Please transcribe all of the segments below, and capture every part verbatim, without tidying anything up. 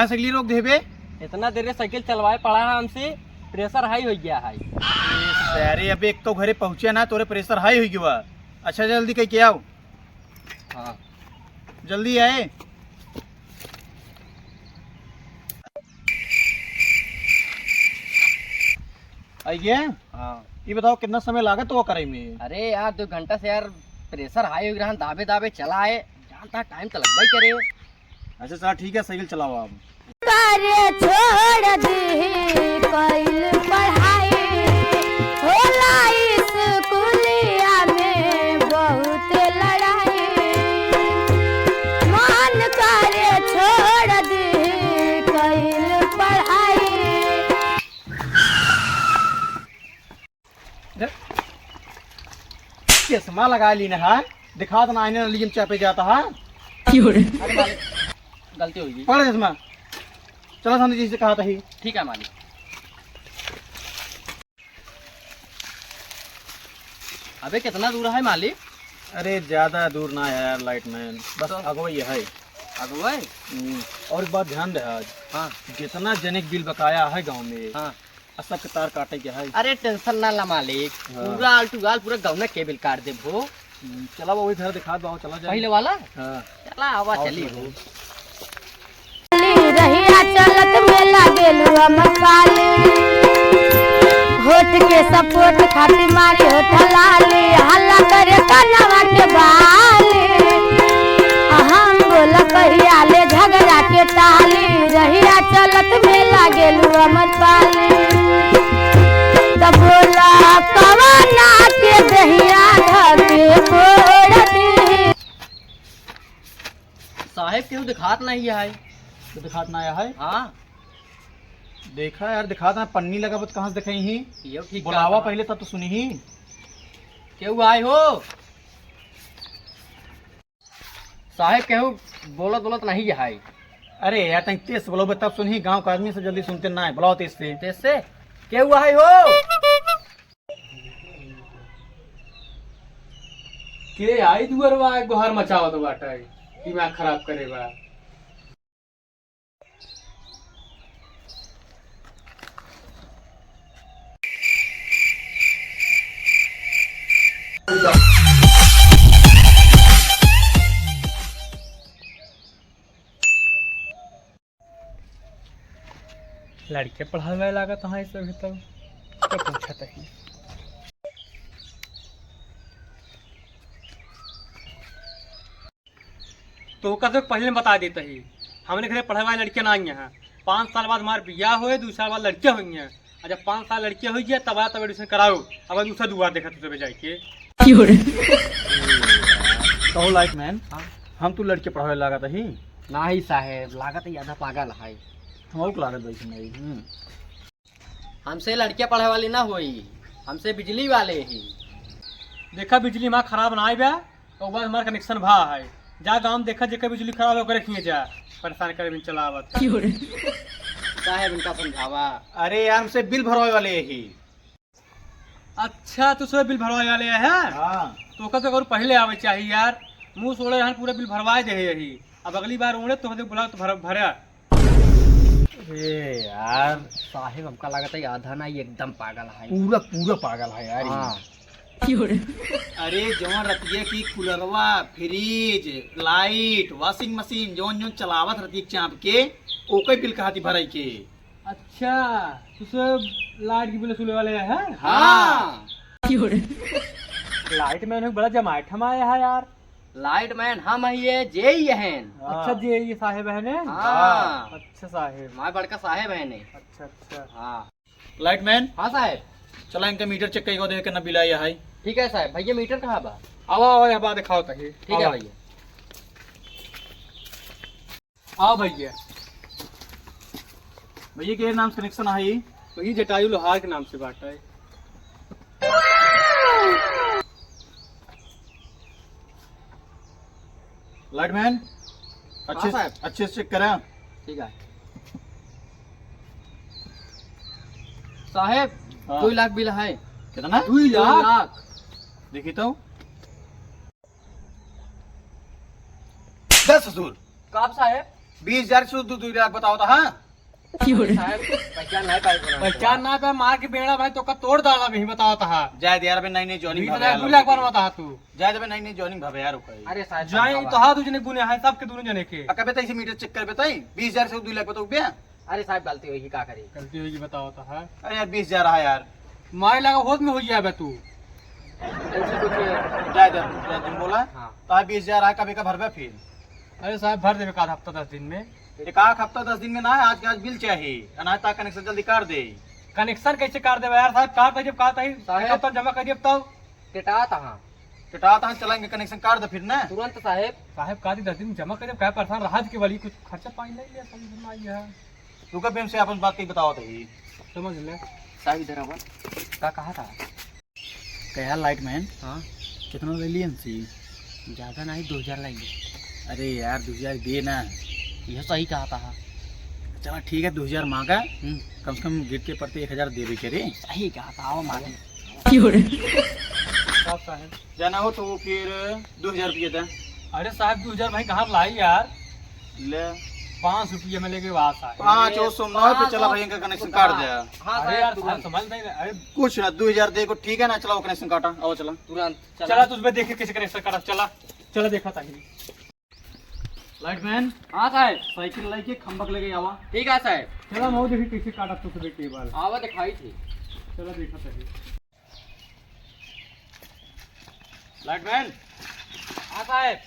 का साइकिल रोक देबे? इतना देर साइकिल चलवाए पड़ा है हमसे, pressure high हो गया है। ए सारे, अबे एक तो घरे पहुँचे ना, तोरे pressure high हो गया। अच्छा, जल्दी कह के आओ। हाँ। जल्दी आए। आइए। हाँ। ये बताओ, कितना समय लागत तो करे में? अरे यार, दो घंटा से यार, pressure high हो गया, दाबे दाबे चला है, जानता time तो लगबे करे। अच्छा, चला, ठीक है, साइकिल चलाओ आप। करे छोड़ दी कइल पढ़ाई, होला स्कूलिया में बहुत लड़ाई। मन करे छोड़ दी कइल पढ़ाई। चश्मा लगा ली ना है, दिखात ना आईने, लेकिन चापे जाता है। क्यों रे? अरे मालिक, गलती हो गई। पकड़ चश्मा, चला सामने जी से कहा था ही। ठीक है मालिक। अबे कितना दूर है मालिक? अरे ज्यादा दूर ना है यार लाइट मैन, बस तो? अगवई है। अगवई? हम्म, और एक बात ध्यान दे आज। हाँ। जितना जने के बिल बकाया है गाँव में, हाँ। आ सबके तार काटे के है। अरे tension ना ला मालिक, हाँ। पूरा आलटू गाल, पूरा गौना के बिल काट देबो। हम्म, चला वो इधर दिखा दो, चला जाए। पहले वाला? हाँ। चला आवा, आओ, चली। चलो। रहिया चलत में लागेलू अमरपाली, होठ के support खातिर मारी होठ लाली, हल्ला करे कनवा के बाली। हम बोल कहिया ले झगड़ा के टाली, रहिया चलत में लागेलू अमरपाली। त बोला कवना के दहिया धके फोड़ दी। साहेब, केहू दिखात नहीं है। तो दिखात ना आया है? हाँ। देखा यार, दिखात ना, पन्नी लगा बत कहाँ से दिखाई ही? ये ठीक बुलावा कहत है। पहले तब तो सुनी ही। केहू आए हो? साहेब, केहू बोलत बोलत नहीं है। अरे यार, तनी तेज से बोलो बे, तब सुनी, गाँव का आदमी सब जल्दी सुनते ना है, बुलाओ तेज से। तेज से? केहू आए हो? के आई दुअरवा, एक गोहर मचावत बाटे, दिमाग खराब करे बा। लड़के पढ़ावे लागत हैं सब, तो क्या पूछत ही? तो ओकर से पहले बता देत ही, हमरे घरे पढ़े वाले लड़के ना आई हैं। पाँच साल बाद हमार बियाह होए, दो साल बाद लड़के होई हैं। अच्छा, पाँच साल लड़के होई गया, तब आ, तब admission कराओ। अब दूसरा दुआर देखा तुझे जाए के। क्यों रे? कहो लाइट मैन, हाँ? हम तू लड़के पढ़ावे लागत ही? नाही साहेब, लागत ही आधा पागल है। हम और लागत भाई नहीं। हम्म। हमसे लड़के पढ़े वाले ना होई, हमसे बिजली वाले ही। देखा, बिजली हमार खराब ना आई बा, तो बाद हमार connection भा है। जा गाँव में देखा, जेकर बिजली खराब है, ओकरे खिए जा, परेशान करे बिन चलावत। क्यों रे? साहेब, इनका समझावा। अरे यार, हमसे बिल भरवावे वाले ही। अच्छा, तू सब बिल भरवावे वाले है? हाँ। तो ओकर तो और पहले आवे चाहिए यार। मुँह सोड़े रहन, पूरा बिल भरवाए दे यही। अब अगली बार उड़े तो हमसे बुला तो भर, भरा। अरे यार। साहेब, हमका लागत है आधा ना, ये एकदम पागल है। पूरा, पूरा पागल है यार ये। हाँ। अरे जौन रतिया की कूलरवा, फ्रिज, लाइट, washing machine, जौन जौन चलावत रतिया चाँप के, ओके बिल कहती भराई के। अच्छा, तू सब लाइट की बिल वसूले वाले हैं? हाँ। लाइट मैन बड़ा जमाइट हम आया है यार। लाइट मैन हम ही है, जे ही हैं। हाँ। अच्छा, जे ही साहेब है ने? हाँ। अच्छा साहेब। हमारे बड़का साहेब है ने। अच्छा, अच्छा। हाँ। लाइट मैन। हाँ साहेब। चला इनका मीटर चेक कइके देखे कितना बिल आया है। ठीक है साहेब। भैया मीटर कहाँ बा? आवा, आवा, यहाँ बा दिखाओ तही। ठीक है आवा। भैया। हाँ भैया। भैया, के नाम से connection है? तो ये जटायु लोहार के नाम से बाटा है। लाइटमैन, अच्छे, हाँ साहब। अच्छे से चेक करा। ठीक है साहेब। हाँ। दुई लाख बिल है। कितना? दुई लाख। दुई लाख। देखी तो। दस ससुर। काब साहेब? बीस हजार से दू, दू लाख बतावत हा। साहब, पहचान नाहीं पाए बोला। पहचान नाहीं पाए, मार के बेड़ा भाई तोका तोड़ डाला, मैं ही बतावत हा। जाए दे यार, अबे नई नई joining भवे यार, दू लाख बनवत हा तू। जाए दे, अबे नई नई joining भवे यार, ओकर। अरे साहब, जाए समझावा। तो हा दू जने गुने है, सबके दोनों जने के। आ, कबे तई से meter check करबे तई, बीस हजार से दू लाख बताऊ बे। अरे साहब, गलती होई, का करी? गलती होई, बतावत हा। अरे यार, बीस हजार रहा यार। मारे लगा होश में हो जाए बे तू। ऐसे कुछ जाए दे, तुम बोला। हाँ। तो बीस हजार रहा, कबे का भरबे फिर? अरे साहब, भर देबे का हफ्ता दस दिन में। एक आध हफ्ता दस दिन में ना, आज के आज bill चाहिए, अनाज ता connection जल्दी काट दे। Connection कैसे काट देबे यार साहब? काट दे जब काट आई, साहब। एक हफ्ता जमा कर दिए तब। टेटात हाँ। टेटात हाँ, चलाएंगे connection काट दे फिर ना। तुरंत साहब। साहब, काट दी दस दिन में जमा कर देब, क्या परेशान रहा के वाली कुछ खर्चा पानी ले लिया, समझ में आई है। रुका, फिर से अपन बात कही बताओ तो ही। समझ ले। साहब, इधर आवा। का कहा था? कहा lineman, हाँ? कितना ले लिए इनसे? ज्यादा नहीं, दो हजार ले लिए। अरे यार, दो हजार दे ना। यह सही कहा था। चला ठीक है, दो हजार मांगा, हम्म। कम से कम गिर के पड़ते एक हजार देबे के रे। सही कहा था, आओ मांगे। क्यों रे? साहब, साहब। जाना हो तो वो फिर दो हजार रुपये दे। अरे साहब, दो हजार भाई कहाँ लाई यार? ले। पाँच सौ रुपये में लेके वापस आए। पाँच, वो सुन ना, पे चला भाई, इनका connection काट दे। हाँ अरे यार, साहब, तुरंत। समझ नहीं रहे। अरे कुछ ना, दो हजार दे को, ठीक है ना, चला वो connection काटा, आओ चला। तुरंत चला। चला, तुझ पे देखे कैसे connection काटा, चला, चला देखा ताकि। Lineman। हाँ साहब। साइकिल लेके खंभक लेके आवा। ठीक है साहब। चला, मैं देखी कैसे काटा तुझ पे cable। आवा दिखाई थी। चला देखा ताकि। Lineman। हाँ साहब।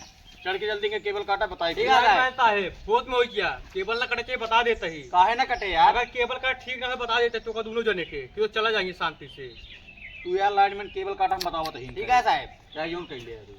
चढ़ के जल्दी के cable काटा, बताई ठीक है साहब। Lineman साहब, बहुत में हो गया, cable ना कटे चाहिए, बता देता ही। काहे ना कटे यार? अगर cable काट ठीक ना हो, बता देते तो का दोनों जने के, कि वो चला जाएंगे शांति से। तू यार lineman cable काटा, हम बतावत ही। ठीक है साहब। क्या यूं कह लिया तू?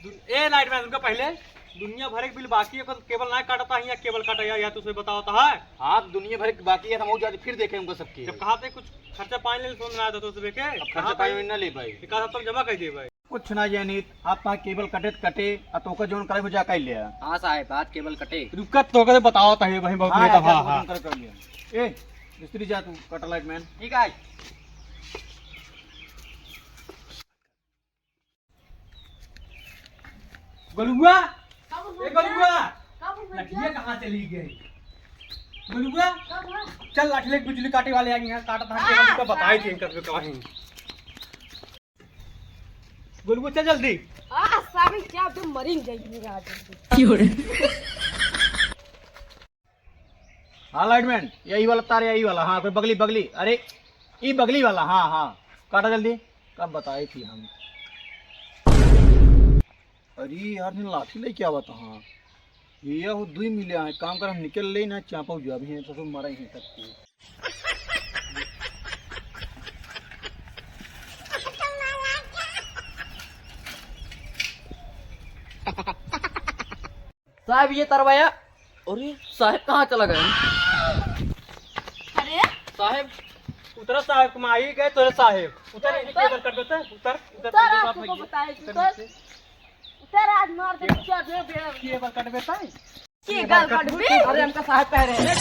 दु-, ए lineman, उनका पहले दुनिया भर के bill बाकी है, पर cable ना काटता है, या cable काटा या, या तुझे बतावता है? हाँ, दुनिया भर के बाकी है, हम वो जाके फिर देखें उनका सबके। जब कहा थे कुछ खर्चा पानी ले, समझ में आया था तो सुबह के? अब खर्चा पानी ना ले भाई। एक आध हफ्ता में जमा कर दे भाई। कुछ ना जानित, आप तहाँ cable कटे त कटे, आ तोका जौन करे हो जा कर लिया। हाँ साहब, बात cable कटे। रुका, तोका तो बताओ तो है भाई, बहुत हाँ, लेट यार, हुआ, जा तू हाँ। जौन करे कर लिया। ए, मिस्त्री जा तू, कटा lineman। ठीक है। गलुआ, का बोल ए भैया? गलुआ, का बोल भैया? लठिया कहाँ चली गई? गलुआ, का बोल? चल लाठी लेके बिजली काटे वाले आ गए हैं, काटा था हाँ, cable, तो बताई थे इनका कहीं। गोलू, चल जल्दी। आ, सारे क्या तो मरिंग जाएगी मेरा आज। क्यों रे? हाँ, lineman, यही वाला तार, यही वाला। हाँ, कोई बगली, बगली। अरे, ई बगली वाला, हाँ, हाँ। काटा जल्दी। कब बताई थी हम? अरे यार, ने लाठी लेके आवा था, हाँ। ये हो दुई मिले हैं, काम कर हम निकल ले ना, चापा हुआ भी है, तो सब मरा ही है सबके। साहब, ये तरवाया। अरे, साहब कहाँ चला गया? अरे? साहब, उतरा साहब, तुम आ ही गए, तोरे साहब। उतर, उतर। Cable cut देते, उतर, उतर, उतर, उतर, आप तुमको बताए, उतर उतर। नीचे। उतर, आज मार दे, उतर। क्या दे, दे। Cable cut देता है? Cable cut दे। अरे, हमका साहब कह रहे हैं।